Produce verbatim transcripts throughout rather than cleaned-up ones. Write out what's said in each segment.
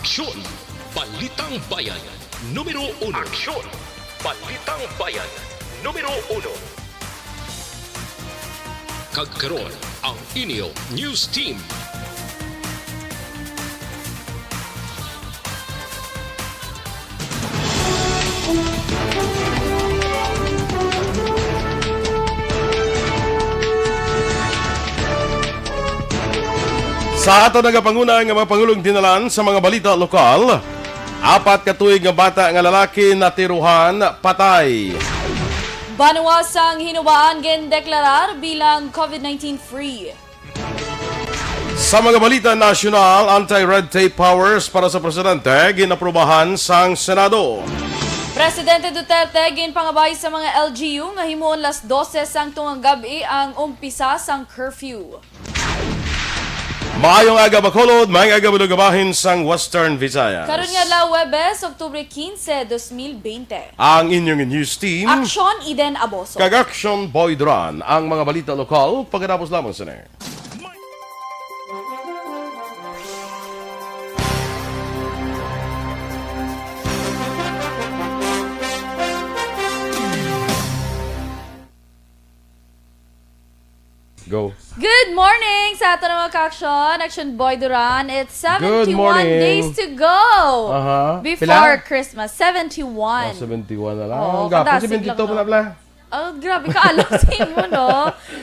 Aksyon! Balitang Bayan, numero uno. Aksyon! Balitang Bayan, numero uno. Kag karon, ang inyo news team. Sa aton nagapanguna nga mga pangulong dinalan sa mga balita lokal, apat ka tuig nga bata nga lalaki natiruhan patay. Banwa sang Hinubaan gindeklarar bilang COVID nineteen free. Sa mga balita nasyonal, anti-red tape powers para sa presidente ginaprubahan sang Senado. Presidente Duterte ginpangabay sa mga L G U nga himuon las dose sang tungang gab-i ang umpisa sang curfew. Maayong aga, Bacolod. Maayong aga, mga kabahin sang Western Visayas. Karon nga adlaw, Huwebes, Oktubre quince, dos mil veinte. Ang inyong news team, Aksyon Eden Aboso. Kag Aksyon Boy Duran. Ang mga balita lokal, pagkatapos lamang sini. Go. Good morning sa aton mga ka-aksyon. Aksyon Boy Duran, it's Good seventy-one morning. Days to go Aha. Before Pila? Christmas. Seventy-one. Ah, seventy-one na lang. Oo, ang gapon, kadasig seventy-two lang, pa na no? Pala. Oh, grabe ka, alam sa imo, no?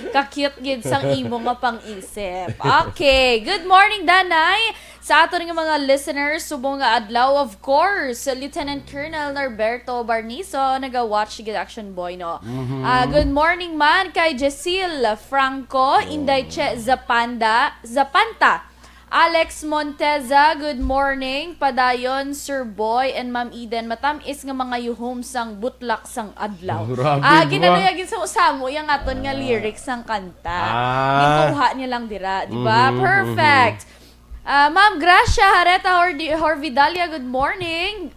Ka-cute gid sang imo nga pang-isip. Okay. Good morning, Danay. Sa aton nga mga listeners, subong nga adlaw, of course, Lieutenant Colonel Norberto Barnizo, naga-watch gid, Action Boy, no? Mhm. Ah, good morning man kay Jecil Franco, Oh. Inday Che Zapanda, Zapanta, Alex Monteza, good morning. Padayon, Sir Boy and Ma'am Eden, matam-is nga mga yuhom sang butlak sang adlaw. Grabe, Ah, ba? Ginanuyag gid sa usamo yang aton nga Ah. lyrics sang kanta. Ah. Ginkuha niya lang dira, di ba? Mhm, Perfect. mhm. Ah, Ma'am Gracia Hareta Hordi-, Horvidalia, good morning.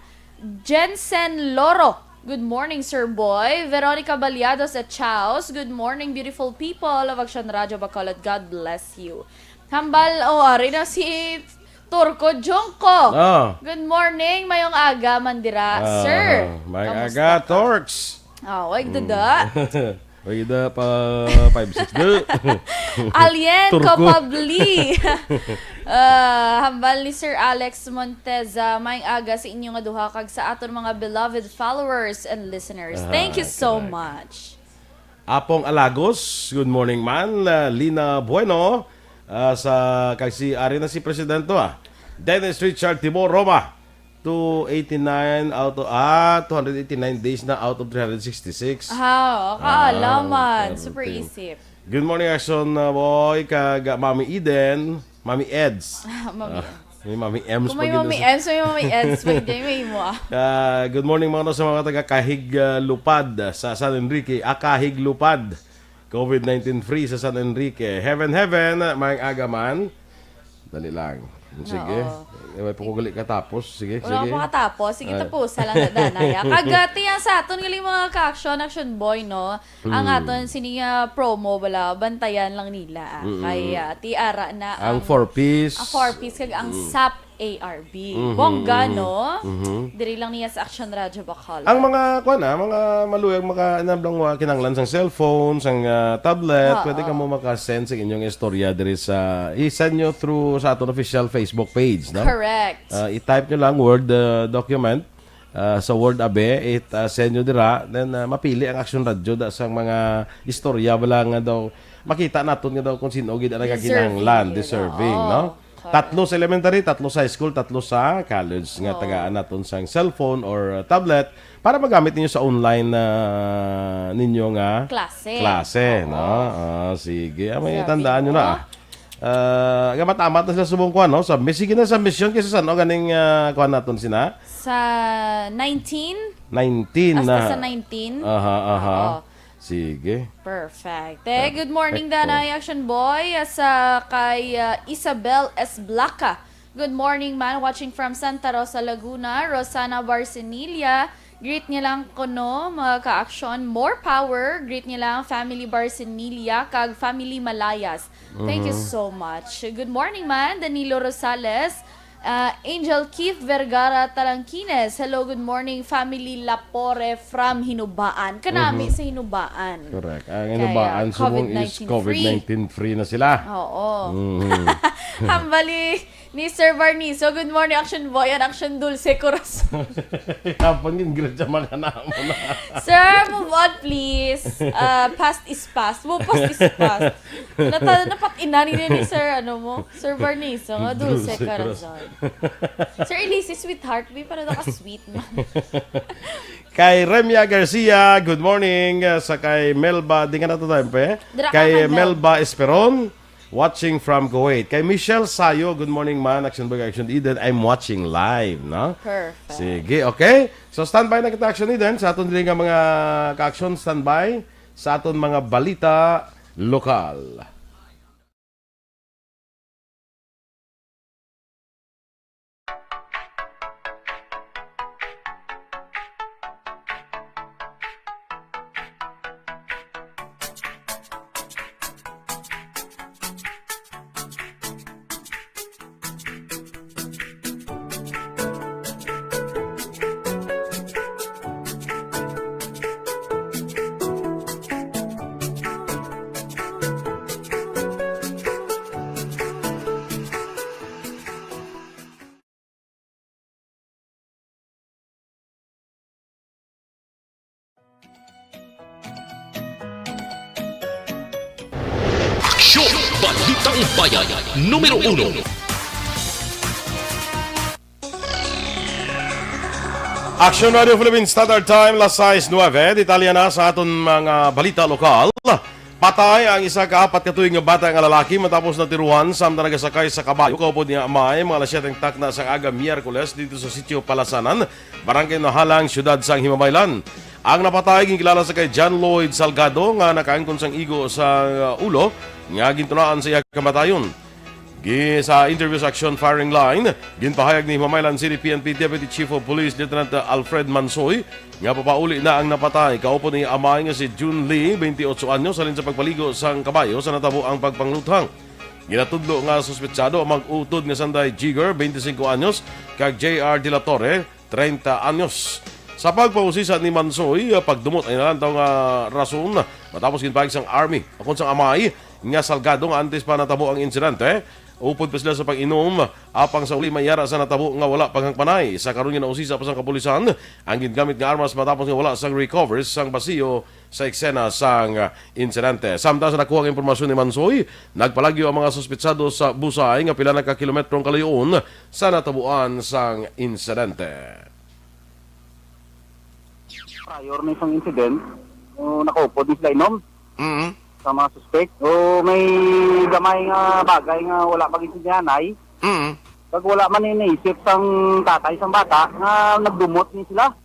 Jensen Loro, good morning, Sir Boy. Veronica Baliados at Chaos, good morning, beautiful people of Action Radio Bacolod. God bless you. Hambal, oh, ari na si Turco Junco. Ah. Good morning, mayong aga man dira, Ah, sir. Mayong Kamusta aga, ka? Torx. Ah, way Mm. dada. Way da pa five six da. Alien Turco. Kopabli. Ah, hambal ni Sir Alex Monteza, mayong aga sa inyo nga duha kag sa aton mga beloved followers and listeners. Thank you Ah, so correct. much. Apong Alagos, good morning man. Ah, Lina Bueno, ah, sa, kag si, ari na si Presidente, ah. Dennis Richard Timor Roma, two eighty-nine out of, ah, two hundred eighty-nine days na out of three hundred sixty-six. Ah, kaalaman. Ah, Super everything. Isip. Good morning, Action, uh, Boy, kag, uh, Mami Eden, Mami Eds. Ah, Mami Ah, Eds. May Mami Ems Kung pa may gid Mami sa Ems, may Mami Eds, pwede, may imo, ah. Ah, good morning, mga no, sa mga taga Kahig, uh, Lupad, uh, sa San Enrique. Ah, Kahig Lupad. COVID nineteen free sa San Enrique. Heaven, heaven, uh, maayong aga man. Dali lang. Sige. Oo. Eh, may pagkugali ka tapos. Sige, Wala sige. pa katapos. Sige, Ay. tapusa lang na, Danay, ah. Kag, uh, tiyan sa aton, galing mga ka-action, Action Boy, no? Ang Mm. aton sini nga promo, bala, bantayan lang nila, ah. Mm. Kay, ah, ti ara na Ang ang, four Ps. ang four Ps kag ang Mm. sap A R B. Mhm, Bongga, mhm, no? mhm. Diri lang niya sa Action Radio Bacolod. Ang mga, kuwan, ah, mga maluyag, maka, inablang wa kinanglan sang cellphone, sang, ah, tablet, Oo. pwede ka mo maka-send sa inyong istorya diri sa, i-send nyo through sa aton official Facebook page, no? Correct. Ah, i-type nyo lang Word, ah, document. Ah, sa Word Abe, it, ah, send nyo dira, then, ah, mapili ang Action Radio da sang mga istorya bala nga daw makita naton nga daw kung sino gid ang Deserving nagakinahanglan, yun, deserving, oo. no? Correct. Tatlo sa elementary, tatlo sa high school, tatlo sa college nga Oo. tagaan naton sang cellphone or, uh, tablet para magamit ninyo sa online na ninyo nga Klase. klase, no? Oo. Ah, sige. Ah, may Grabe, tandaan nyo no? na, ah. Ah, gamat-amat na sila subong kuan, no? Sa, sige na sa mission kaysa sa, no, ganing, ah, kuan naton sina? Sa nineteen? Nineteen Hasta na. sa nineteen? Aha, aha. Oo. Sige. Perfect. Eh, good morning, Perfecto. Danay Action Boy. Sa kay, ah, Isabel S. Blaca. Good morning, man. Watching from Santa Rosa, Laguna. Rosana Barcenilla. Greet niya lang ko, no, mga ka-action. More power. Greet niya lang family Barcenilla kag family Malayas. Thank you Mhm. so much. Good morning, man. Danilo Rosales. Ah, Angel Keith Vergara Talangkines. Hello, good morning, family Lapore from Hinubaan. Kanami Mhm. sa Hinubaan. Correct. Ang Kaya, Hinubaan, subong is covid nineteen covid free. nineteen free na sila. Oo. Mhm. Hambali ni Sir Barnizo. Good morning, Action Boy and Action Dulce Corazon. Hapon yun, greet sa mga namo na. Sir, move on, please. Uh, past is past. Mo past is past. Nata-, napat-inan ni, ni Sir, ano mo? Sir Barnizo, nga dulce Dulce corazon. Sir Elise, sweetheart, may para naka-sweet man. Kay Remia Garcia, good morning. Uh, sa kay Melba, di nga na to time, pe. Dira ka, Kay Kay Mel. Melba Esperon, watching from Kuwait. Kay Michelle Sayo, good morning, man. Action Boy, Action Eden, I'm watching live, no? Perfect. Sige, okay. So, standby na kita, Action Eden. Sa aton dili nga mga ka-action, standby sa aton mga balita lokal. Aksyon! Balitang Bayan, numero uno. Action Radio Philippines Standard Time, las sais nuebe. Detalye na sa aton mga balita lokal. Patay ang isa ka apat ka tuig nga bata nga lalaki matapos natiruhan samtang nagasakay sa kabayo kaupod niya amay mga alas siyete takna sa aga Miyerkules dito sa Sitio Palasanan, Barangay Nahalang, Siyudad sang Himamaylan. Ang napatay ginkilala sa kay John Lloyd Salgado nga nakaangkon sang igo sa ulo nga gintunaan sa iya kamatayon. Gi-, sa interview sa Action Firing Line, ginpahayag ni Himamaylan City P N P Deputy Chief of Police Lieutenant Alfred Mansoy nga papauli na ang napatay kaupod ni amay nga si June Lee, twenty-eight anyos, halin sa pagpaligo sang kabayo sa natabo ang pagpangluthang. Ginatudlo nga suspetsado ang mag-utod nga sanday Jigger, twenty-cinco anyos, kag J R de la Torre, treinta anyos. Sa pagpausisa ni Mansoy, pagdumot ay nalantaw nga rason matapos ginpahayag sang army ukon sang amay nga Salgado nga antes pa natabo ang insidente, upod pa sila sa pag-inom, apang sa uli may yara sa natabo nga wala paghangpanay. Sa karon nga nausisa pa sang kapulisan ang gingamit nga armas matapos nga wala sang recover sang basiyo sa eksena sang insidente. Samtang sa nakuha nga impormasyon ni Mansoy, nagpalagyo ang mga suspetsado sa busay nga pila na ka kilometro ang kalayo-on sa natabuan sang insidente. Prior na isang incident, o nakaupod ni sila inom Mm. sa mga suspek. O may gamay nga bagay nga wala pag-intindihanay. Mm. Kag wala man ni naisip sang tatay sang bata nga nagdumot ni sila.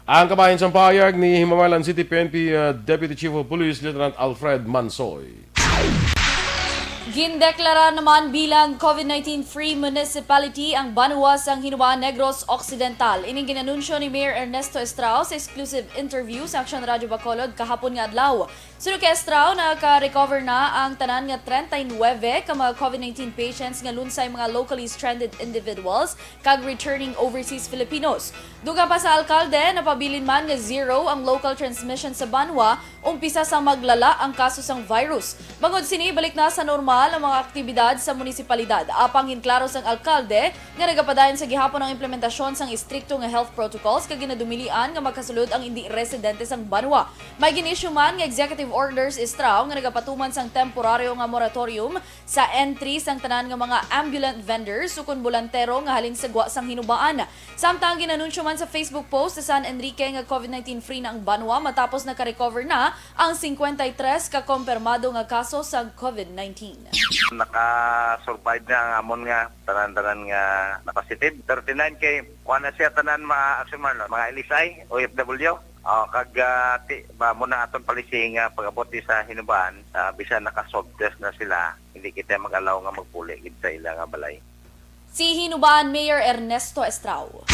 Ang kabahin sang pahayag ni Himamaylan City P N P, uh, Deputy Chief of Police Lieutenant Alfred Mansoy. Gindeklara naman bilang covid nineteen free municipality ang banwa sang Hinobaan, Negros Occidental. Ining ginanunsyo ni Mayor Ernesto Estrao sa exclusive interview sa Aksyon Radyo Bacolod kahapon nga adlaw. Suno kay Estrao, naka-recover na ang tanan nga treinta y nueve ka mga covid nineteen patients nga lunsay mga locally stranded individuals kag returning overseas Filipinos. Dugang pa sa alkalde, napabilin man nga zero ang local transmission sa banwa, umpisa sang maglala ang kaso sang virus. Bangod sini, balik na sa normal ang mga aktibidad sa munisipalidad. Apang ginklaro sang alkalde nga nagapadayon sa gihapon ang implementasyon sang istrikto nga health protocols kag ginadumilian nga makasulod ang indi residente sang banwa. May gin-issue man nga executive orders, Estrao, nga nagapatuman sang temporaryo nga moratorium sa entry sang tanan nga mga ambulant vendors ukon bolantero nga halin sa gwa sang Hinobaan. Samtang ginanunsyo man sa Facebook post sa San Enrique nga covid nineteen free na ang banwa matapos naka-recover na ang cincuenta y tres ka kompirmado nga kaso sa covid nineteen. Naka-survive na ang amon nga tanan-tanan nga na-positive. Thirty-nine kay kuha na siya tanan, mga Action Marlon, mga L S I, O F W. O, kag, ah, ti-, ba, mo na aton policy nga pag-abot di sa Hinobaan, ah, bisan naka-swab test na sila, hindi kita mag-allow nga magpuli gid sa ila nga balay. Si Hinobaan Mayor Ernesto Estrao.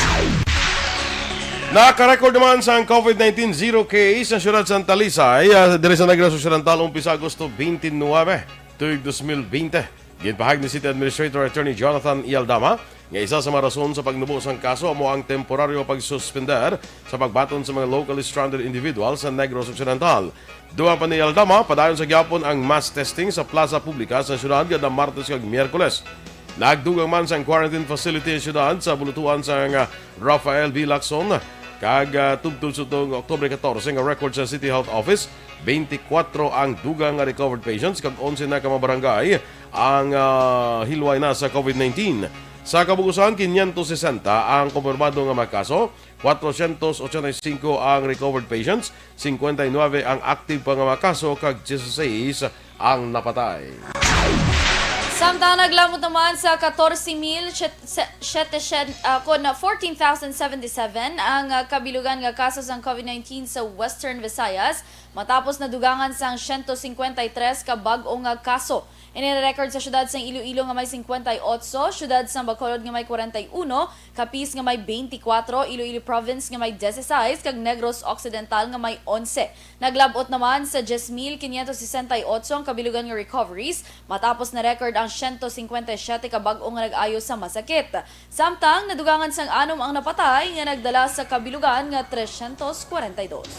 Naka-record naman sang covid nineteen zero case ang siyudad sa Talisay, ah, diri sa Negros Occidental, umpisa Agosto twenty-nine, tuig dos mil bente. Ginpahayag ni City Administrator Attorney Jonathan Ialdama nga isa sa mga rason sa pagnubo sang kaso amo ang temporaryo nga pagsuspender sa pagbaton sa mga locally stranded individuals sa Negros Occidental. Dugang pa ni Aldama, padayon sa gihapon ang mass testing sa plaza publika sa syudad kada Martes kag Miyerkules. Nagdugang man sang quarantine facility ang syudad sa bulutuan sang, ah, Rafael B. Lacson, kag, ah, tubtob sa Oktubre catorce nga record sa City Health Office, twenty-four ang dugang nga recovered patients kag onse na ka mga barangay ang, ah, hilway na sa COVID nineteen. Sa kabug-usan, quinientos sesenta ang kumpirmado nga mga kaso, cuatrocientos ochenta y cinco ang recovered patients, cincuenta y nueve ang active pa nga mga kaso, kag dieciséis ang napatay. Samtang naglamot naman sa catorce mil siyete, ah, kun fourteen thousand seventy-seven ang, ah, kabilugan nga kaso sang COVID nineteen sa Western Visayas, matapos nadugangan sang siyento cincuenta y tres ka bag-o nga kaso. Ini na-record sa siyudad sang Iloilo nga may cincuenta y ocho, siyudad sang Bacolod nga may cuarenta y uno, Capiz nga may twenty-four, Iloilo Province nga may dieciséis, kag Negros Occidental nga may onse. Naglab-ot naman sa diyes mil quinientos sesenta y ocho ang kabilugan nga recoveries, matapos na-record ang siyento cincuenta y siete ka bag-o nga nag-ayo sa masakit. Samtang nadugangan sang anom ang napatay nga nagdala sa kabilugan nga trescientos cuarenta y dos.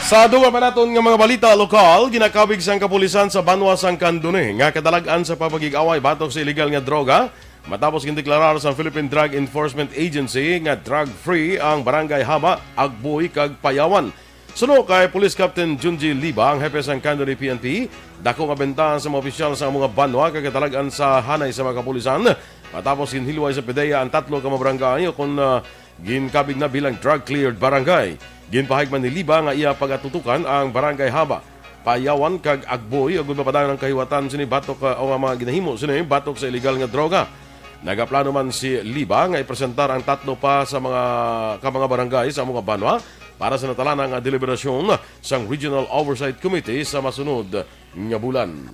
Sa dugang pa naton nga mga balita lokal, ginakabig sang kapulisan sa banwa sang Candoni nga kadalag-an sa pagpakig-away batok sa iligal nga droga, matapos gindeklarar sa Philippine Drug Enforcement Agency nga drug-free ang Barangay Haba, Agboy, kag Payawan. Suno kay Police Captain Junji Liba, ang hepe sang Candoni P N P, dako nga bentahan sa mga opisyal sa mga banwa kag kadalag-an sa hanay sa mga kapulisan, matapos ginhilway sa PDEA ang tatlo ka mga barangay, ukon, ah, ginkabig na bilang drug-cleared barangay. Ginpahayag man ni Liba nga iya pagatutukan ang Barangay Haba, Payawan, kag Agboy, agud mapadayon ang kahiwatan sini batok, ah, o nga mga ginahimo sini batok sa iligal nga droga. Nagaplano man si Liba nga ipresentar ang tatlo pa sa mga, ka mga barangay sa mga banwa para sa natalana nga deliberasyon sang Regional Oversight Committee sa masunod nga bulan.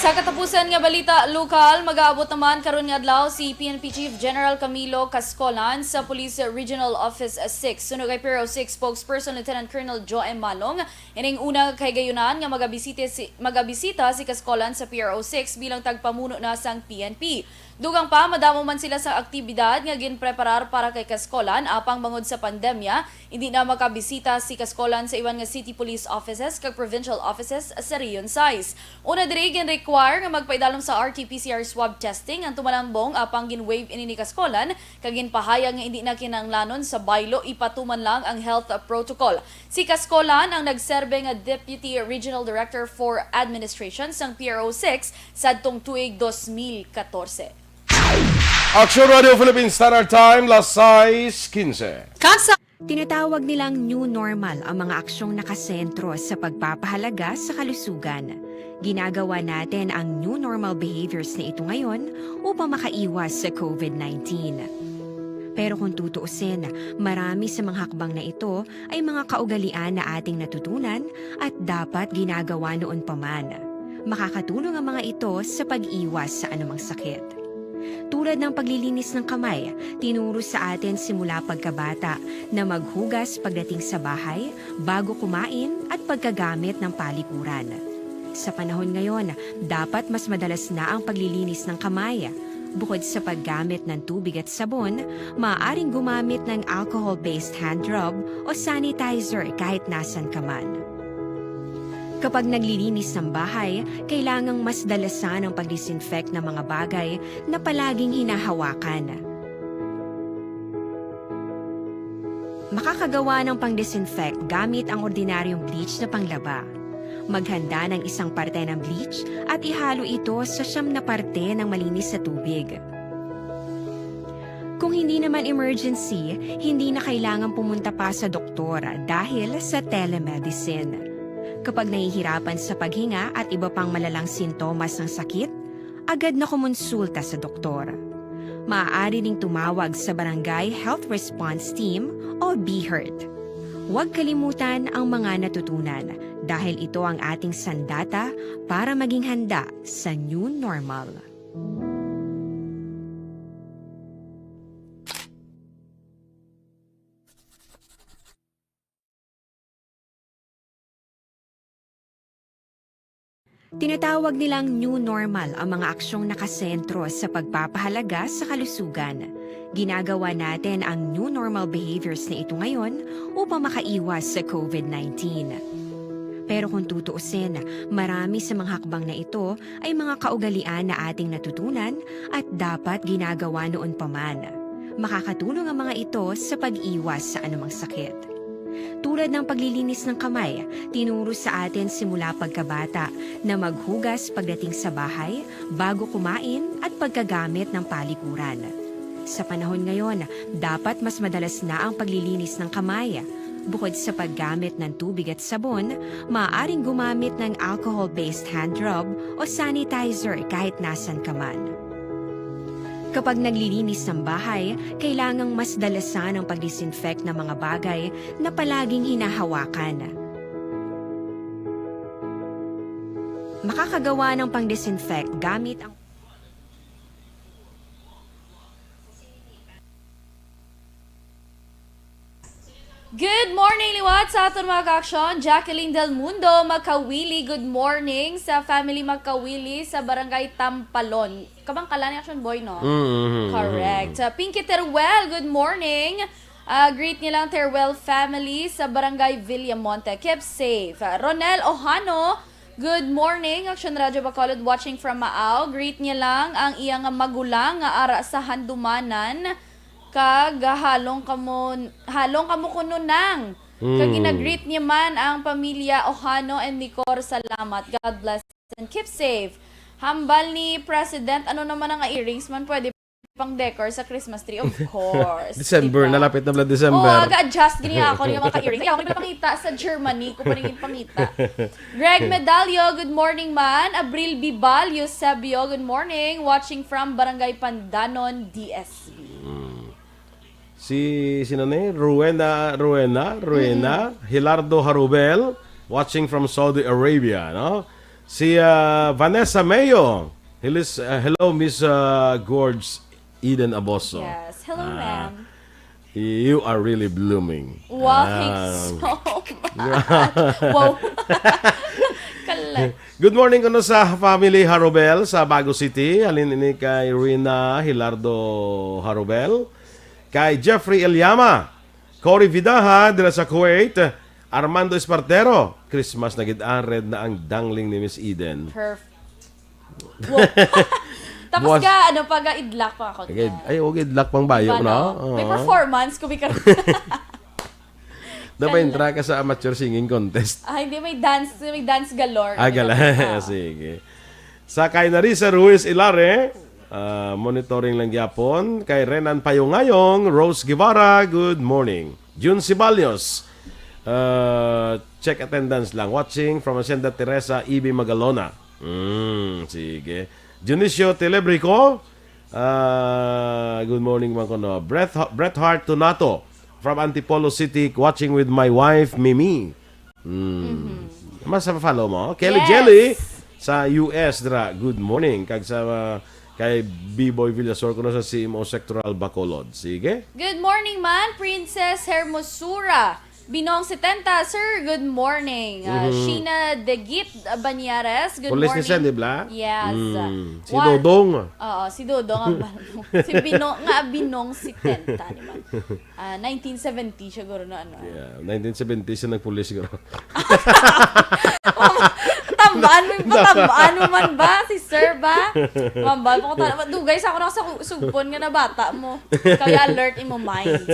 Sa katapusan nga balita lokal, mag-aabot naman karon nga adlaw si P N P Chief General Camilo Cascolan sa Police Regional Office six. Suno kay P R O six Spokesperson Lieutenant Colonel Joe M. Malong, ining una nga kahigayunan nga magabisita si, magabisita si Cascolan sa P R O six bilang tagpamuno na sang P N P. Dugang pa, madamo man sila sa aktibidad nga ginpreparar para kay Cascolan, apang bangod sa pandemya, indi na makabisita si Cascolan sa iban nga city police offices kag provincial offices sa Region sais. Una diri, gin-require nga magpaidalom sa R T P C R swab testing ang tumalambong, apang gin-waive ini ni Cascolan kag ginpahayag nga indi na kinahanglanon sa baylo ipatuman lang ang health protocol. Si Cascolan ang nagserbe nga Deputy Regional Director for Administration sang P R O six sadtong tuig dos mil katorse. Aksyon Radio Philippine Standard Time, las sais quince. Kag sa Tinatawag nilang new normal ang mga aksyong nakasentro sa pagpapahalaga sa kalusugan. Ginagawa natin ang new normal behaviors na ito ngayon upang makaiwas sa COVID nineteen. Pero kung tutuusin, marami sa mga hakbang na ito ay mga kaugalian na ating natutunan at dapat ginagawa noon pa man. Makakatulong ang mga ito sa pag-iwas sa anumang sakit. Tulad ng paglilinis ng kamay, tinuro sa atin simula pagkabata na maghugas pagdating sa bahay, bago kumain, at pagkagamit ng palikuran. Sa panahon ngayon, dapat mas madalas na ang paglilinis ng kamay. Bukod sa paggamit ng tubig at sabon, maaaring gumamit ng alcohol-based hand rub o sanitizer kahit nasan ka man. Kapag naglilinis ng bahay, kailangang mas dalasan ang pag-disinfect ng mga bagay na palaging hinahawakan. Makakagawa ng pang-disinfect gamit ang ordinaryong bleach na panglaba. Maghanda ng isang parte ng bleach at ihalo ito sa siyam na parte ng malinis na tubig. Kung hindi naman emergency, hindi na kailangan pumunta pa sa doktor dahil sa telemedicine. Kapag nahihirapan sa paghinga at iba pang malalang sintomas ng sakit, agad na kumonsulta sa doktor. Maaari ding tumawag sa Barangay Health Response Team o BHERT. Huwag kalimutan ang mga natutunan dahil ito ang ating sandata para maging handa sa new normal. Tinatawag nilang new normal ang mga aksyong nakasentro sa pagpapahalaga sa kalusugan. Ginagawa natin ang new normal behaviors na ito ngayon upang makaiwas sa covid nineteen. Pero kung tutuusin, marami sa mga hakbang na ito ay mga kaugalian na ating natutunan at dapat ginagawa noon pa man. Makakatulong ang mga ito sa pag-iwas sa anumang sakit. Tulad ng paglilinis ng kamay, tinuro sa atin simula pagkabata na maghugas pagdating sa bahay, bago kumain, at pagkagamit ng palikuran. Sa panahon ngayon, dapat mas madalas na ang paglilinis ng kamay. Bukod sa paggamit ng tubig at sabon, maaaring gumamit ng alcohol-based hand rub o sanitizer kahit nasan ka man. Kapag naglilinis ng bahay, kailangang mas dalasan ang pag-disinfect ng mga bagay na palaging hinahawakan. Makakagawa ng pang-disinfect gamit ang Good morning liwat sa aton mga ka-aksyon. Jacqueline Del Mundo, Makawili, good morning sa family Makawili sa Barangay Tampalon. Kabangkalan ni Action Boy, no? Mm-hmm. Correct. Uh, Pinky Teruel, good morning. Uh, greet niya lang Teruel family sa Barangay Villamonte. Keep safe. Uh, Ronel Ohano, good morning. Action Radio Bacolod watching from Maao. Greet niya lang ang iyang magulang nga ara sa Handumanan. Kag halong kamo, halong kamo kuno nang. Kag Mm. ginagreet niya man ang pamilya Ohano and Nicor. Salamat. God bless and keep safe. Hambal ni President, ano naman ang earrings man pwede pang decor sa Christmas tree? Of course. December, diba? Nalapit na pala December. Oo, aga-adjust gini ako yung mga ka-earrings. Ayaw ko nagpangita sa Germany, ko pa rin pangita. Greg Medallo, good morning man. Abril Bibal, Eusebio, good morning. Watching from Barangay Pandanon, D S B. Mm. Si, sino ni? Rowena, Rowena, Rowena, Mm-mm. Hilardo Harubel, watching from Saudi Arabia, no? Si, ah, Vanessa Mayo, helis-, ah, hello, Miss, ah, Gorge Eden Aboso. Yes. Hello, Ah, ma'am. You are really blooming. Wow, thanks Ah. so much. Wow. Kala- Good morning kuno sa family Harubel sa Bago City. Halin ini kay Rina Hilardo Harubel, kay Jeffrey Eliama, Cory Vidaha dira sa Kuwait, Armando Espartero. Christmas na gid, ah, red na ang dangling ni Miss Eden. Perf-, wow. Tapos Buwas- ka, ano, pag-idlak pa ako. Okay, ay, okay, idlak pang bayo, Diba, no? no? May Oo. performance ko, may kar- Dapat Kala- entra ka sa amateur singing contest. Ah, hindi, may dance, may dance galore. Ah, May gala. dance, ah. Sige. Sa kay Narisa Ruiz Ilare, ah, monitoring lang gyapon. Kay Renan Payungayong, Rose Guevara, good morning. Jun Ceballos, ah, check attendance lang. Watching from Hacienda Teresa, E B Magalona. Mm, sige. Dionisio Telebrico, ah, good morning man kuno. Bret, Bret Hart Tunato from Antipolo City, watching with my wife, Mimi. Mm. Mhm. Mas follow mo? Kelly Yes. Jelly sa U S dra. Good morning. Kag sa, ah, kay B-Boy Villasor kuno sa C M O Sectoral Bacolod. Sige. Good morning man, Princess Hermosura Binong setenta. Sir, good morning. Ah, Mhm. Sheena Degit Banyares, good Pulis ni morning. Sen, di ba? Yes. Mm. Si Wa- Dodong. Oo, si Dodong ang bal-, si Binong, nga Binong setenta, di ba? Ah, nineteen seventy siguro na, ano. Yeah, nineteen seventy siya nagpulis siguro. Tambaan mo yung patambaan mo man ba? Si Sir ba? Mambal pa ko tala-, dugay sa ako na sa ku-, sugpon nga na bata mo. Kaya alert imo mind.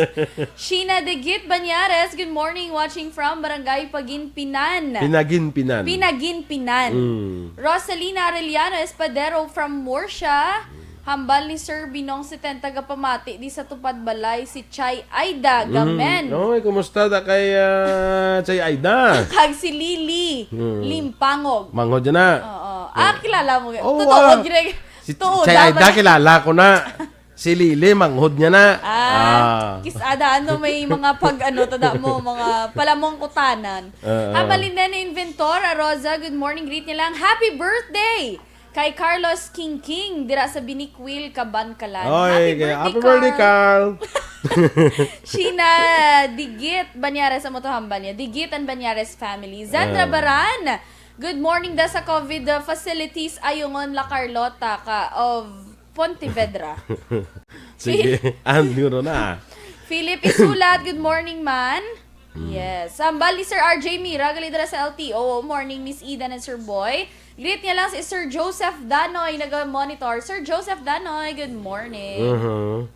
Sheena Degit Banyares, good morning, watching from Barangay Paginpinan. Pinaginpinan. Pinaginpinan. Mm. Rosalina Arellano Espadero from Murcia. Hambal ni Sir Binong setenta, gapamati di sa tupad balay si Chay Aida Mm. Gamen. Oy, kumusta da kay, ah, Chay Aida? Kag si Lily Mm. Limpangog. Manghod dyan na. Oo. Ah, kilala mo. Oo, Totoo, ah. Greg. Si Totoo, Chay Aida, dapat kilala ko na. Si Lily, manghod niya na. Ah, Ah. kis-, ada, ano, may mga pag, ano, tada mo, mga palamong kutanan. Oo. Hambal ni Nene Inventor, Rosa, good morning, greet niya lang. Happy birthday! Kay Carlos King King, dira sa Binikwil, Kabankalan. Oy, Happy kay, birthday, happy birthday, Carl. Carl. Sheena Digit Banyares, amo to hambal niya. Digit and Banyares family. Zandra Ah. Baran, Good morning da sa COVID, uh, facilities, Ayungon, La Carlota ka of Pontevedra. Sige, andro na. Philip Isulat, good morning, man. Yes. Sambal ni Sir R J Mira, gali dira sa L T O. Morning, Miss Eden and Sir Boy. Greet niya lang si Sir Joseph Danoy, naga-monitor. Sir Joseph Danoy, good morning. Mhm.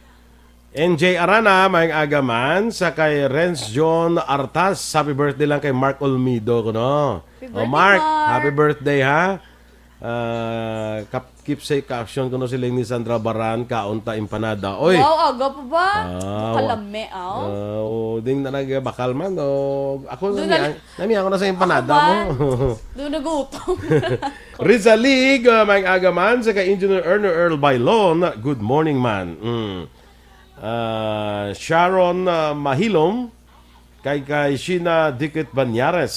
N J Arana, maayong aga man. Sa kay Renz John Artas, happy birthday lang kay Mark Olmido, kuno. Happy O, birthday, Mark, Mark. Happy birthday, ha? Ah, kap- keepsake caption kuno siling ni Sandra Baran, kaon ta empanada. Oy! Wow, aga pa ba? Ah, Kalami, aw. Ah, o, ding na nagbakal man. O, ako, Doon nami, na- nami ako na sa empanada Ako mo. man. Doon nagutom. Rizaliga, maayong aga man. Sa kay Engineer Erno Earl Bailon, good morning, man. Mm. Ah, Sharon, ah, Mahilom, kay kay Sheena Dikit Banyares.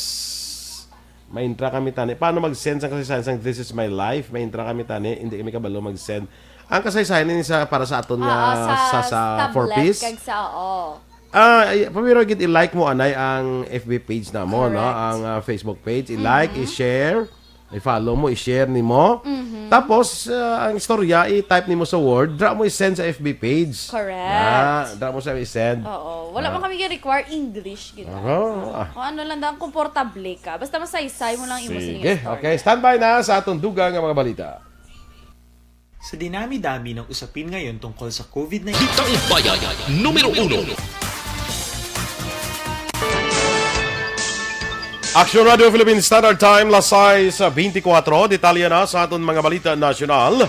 Maintra kami tani. Paano mag-send sa kasaysayan sang This Is My Life? Maintra kami tani. Hindi kami kabalo mag-send. Ang kasaysayan ni sa para sa aton nga Ah, ah, sa, sa tablet four Ps. Kag sa, oo. Ah, ay, pamiro gid i-like mo anay ang F B page namo, no? Correct. Ang ah, Facebook page, i-like, i-share, i-follow mo, i-share nimo. Tapos ah, ang istorya i-type nimo sa Word, dra mo i-send sa F B page. Correct. Ah, dra mo sa i-send. Oo. Wala man kami require English gid. Oo, ah. Kung ano lang daw, komportable ka. Basta masaysay mo lang imo sining Sige, istorya. Okay. Standby na sa atong dugang nga mga balita. Sa dinami-dami ng usapin ngayon tungkol sa COVID nineteen, Balitang Bayan, numero uno. Action Radio Philippine Standard Time, las sais beintikwatro. Detalye na sa aton mga balita nasyonal.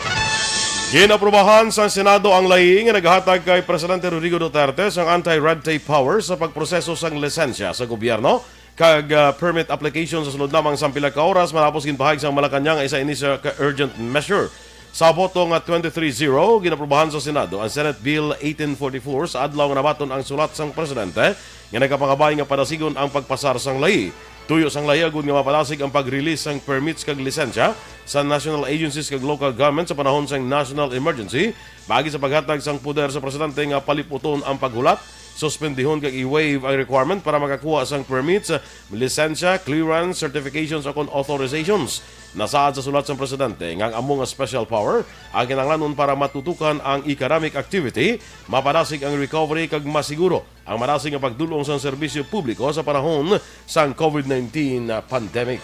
Ginaprubahan sa Senado ang ley nga naghatag kay Presidente Rodrigo Duterte sang anti-red tape power sa pagproseso sang lisensya sa gobyerno kag ah, permit application sa sulod lamang sang pila ka oras matapos ginpahayag sang Malacañang nga isa ini sa ka-urgent measure. Sa boto nga twenty-three zero, ginaprubahan sa Senado ang Senate Bill eighteen forty-four sa adlaw nga nabaton ang sulat sang presidente nga nagapangabay nga padasigon ang pagpasar sang ley. Tuyo sang ley agud nga mapadasig ang pag-release sang permits kag lisensya sa national agencies kag local government sa panahon sang national emergency, paagi sa paghatag sang poder sa presidente nga paliputon ang paghulat, suspendihon kag i-waive ang requirement para makakuha sang permits, lisensya, clearance, certifications, o kon authorizations. Nasaad sa sulat sang presidente nga ang amo nga special power ang kinahanglanon para matutukan ang economic activity, mapadasig ang recovery kag masiguro ang madasig nga pagdul-ong sang serbisyo publiko sa panahon sang COVID nineteen pandemic.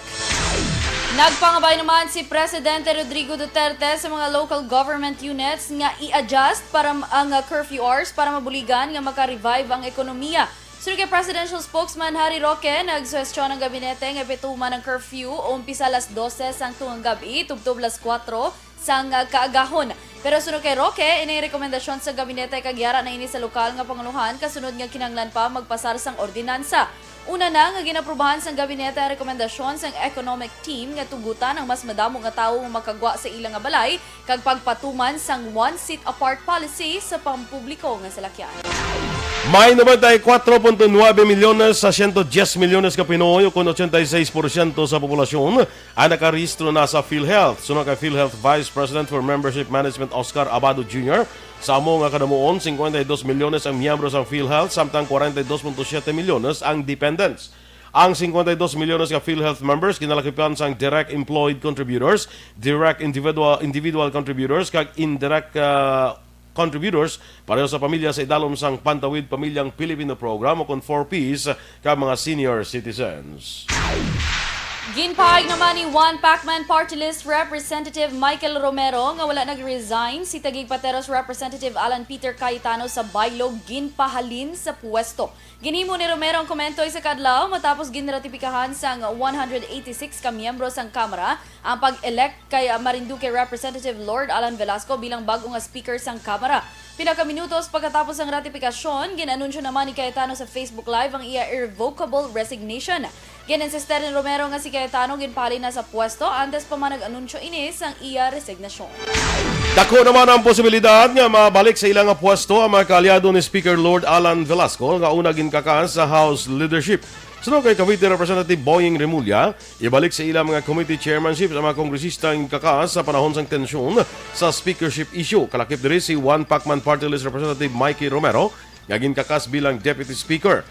Nagpangabay naman si Presidente Rodrigo Duterte sa mga local government units nga i-adjust para ang curfew hours para mabuligan nga maka-revive ang ekonomiya. Suno kay Presidential Spokesman Harry Roque, nagsuhestyon ang gabinete nga ipatuman ang curfew umpisa alas dose sang tungang gab-i tubtob alas kuwatro sang kaagahon. Pero suno kay Roque, ining rekomendasyon sa gabinete kag yara na ini sa lokal nga pangulohan kasunod nga kinahanglan pa magpasar sang ordinansa. Una na nga ginaprubahan sang gabinete ang rekomendasyon sang economic team nga tugutan ang mas madamo nga tawo nga makagwa sa ila nga balay kag pagpatuman sang one seat apart policy sa pampubliko nga salakyan. May noventa y cuatro punto nuebe milyones sa ciento diez milyones ka Pinoy, o kon ochenta y seis porsyento sa populasyon, ang nakarehistro na sa PhilHealth. Suno kay PhilHealth Vice President for Membership Management Oscar Abado Junior, sa amo nga kadamuon, cincuenta y dos milyones ang miyembro sang PhilHealth, samtang cuarenta y dos punto siete milyones ang dependents. Ang cincuenta y dos milyones ka PhilHealth members ginalakipan sang direct employed contributors, direct individual individual contributors, kag indirect ah, contributors pareho sa pamilya sa idalom sang Pantawid Pamilyang Pilipino Program o kon four Ps kag mga senior citizens. Ginpahayag naman ni One Pacman Party List Representative Michael Romero nga wala nag-resign si Taguig Pateros Representative Alan Peter Cayetano sa Bailog, ginpahalin sa puwesto. Ginhimo ni Romero ang komento isa ka adlaw matapos ginratipikahan sang one hundred eighty-six ka miyembro sang Kamara ang pag-elect kay Marinduque Representative Lord Alan Velasco bilang bag-o nga Speaker sang Kamara. Pila ka minutos pagkatapos sang ratipikasyon, gin-anunsyo naman ni Cayetano sa Facebook Live ang iya irrevocable resignation. Gin-insistir ni Romero nga si Cayetano ginpahalin na sa pwesto antes pa man nag-anunsyo ini sang iya resignasyon. Dako naman ang posibilidad nga mabalik sa ila nga pwesto ang mga kaalyado ni Speaker Lord Alan Velasco nga una ginkakas sa House leadership. Suno kay Cavite Representative Boying Remulla, ibalik sa ila mga committee chairmanship sa mga kongresista nga ginkakas sa panahon sang tensyon sa speakership issue. Kalakip diri si One Pacman Party List Representative Mikey Romero nga ginkakas bilang Deputy Speaker.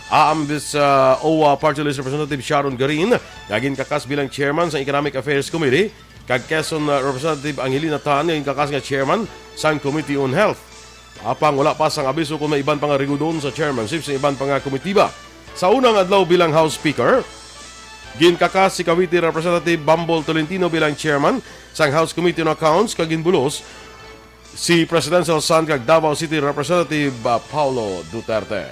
Aambis, ah, O W A Party List Representative Sharon Garin, nga ginkakas bilang chairman sa Economic Affairs Committee, kag Quezon, ah, Representative Angelina Tan, nga ginkakas nga chairman sang Committee on Health. Apang wala pa sang abiso kung may iban pa nga rigudon sa chairmanship sa iban pa nga komitiba. Sa unang adlaw bilang House Speaker, ginkakas si Cavite Representative Bambol Tolentino bilang chairman sang House Committee on Accounts, kag ginbulos si Presidential Son kag Davao City Representative, ah, Paulo Duterte.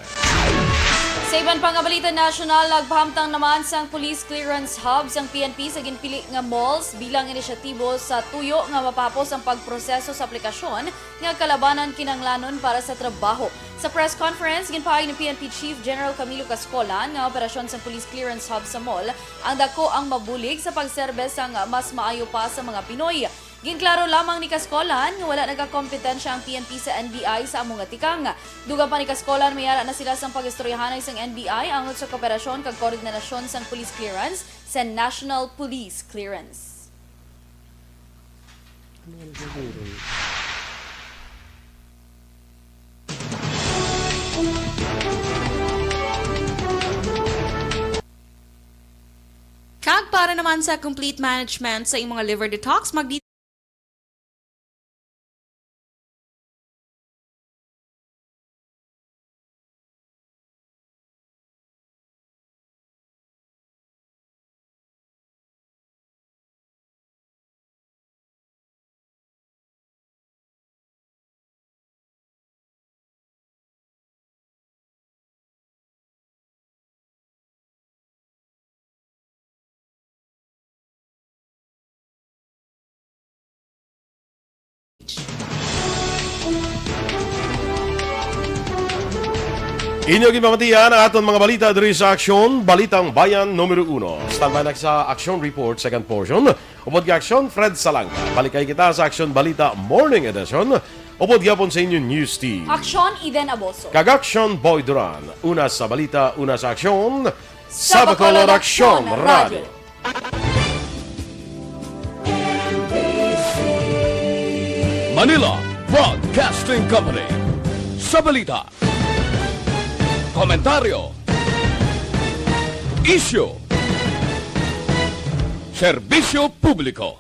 Sa iban pa nga balita nasyonal, nagpahamtang naman sang Police Clearance Hub sang P N P sa ginpili nga malls bilang inisyatibo sa tuyo nga mapahapos ang pagproseso sa aplikasyon nga kalabanan kinahanglanon para sa trabaho. Sa press conference, ginpahayag ni P N P Chief General Camilo Cascolan nga operasyon sang Police Clearance Hub sa mall ang dako ang mabulig sa pagserbe sang mas maayo pa sa mga Pinoy. Ginklaro lamang ni Cascolan nga wala nagakompetensya ang P N P sa N B I sa amo nga tikang. Dugang pa ni Cascolan, may ara na sila sang pag-istoryahanay sang N B I angot sa kooperasyon kag koordinasyon sang police clearance sa National Police Clearance. Kag para naman sa complete management sa imong liver detox, mag Inyo ginpamatian ang aton mga balita diri sa Aksyon, Balitang Bayan numero uno. Standby na sa Aksyon Report, second portion. Upod kay Aksyon, Fred Salangka. Balik kay kita sa Aksyon Balita Morning Edition. Upod gyapon sa inyo News Team. Aksyon, Eden Aboso. Kag Aksyon, Boy Duran. Una sa balita, una sa aksyon. Sa Bacolod Aksyon Radio. Manila Broadcasting Company. Sa balita, komentaryo, isyu, serbisyo publiko.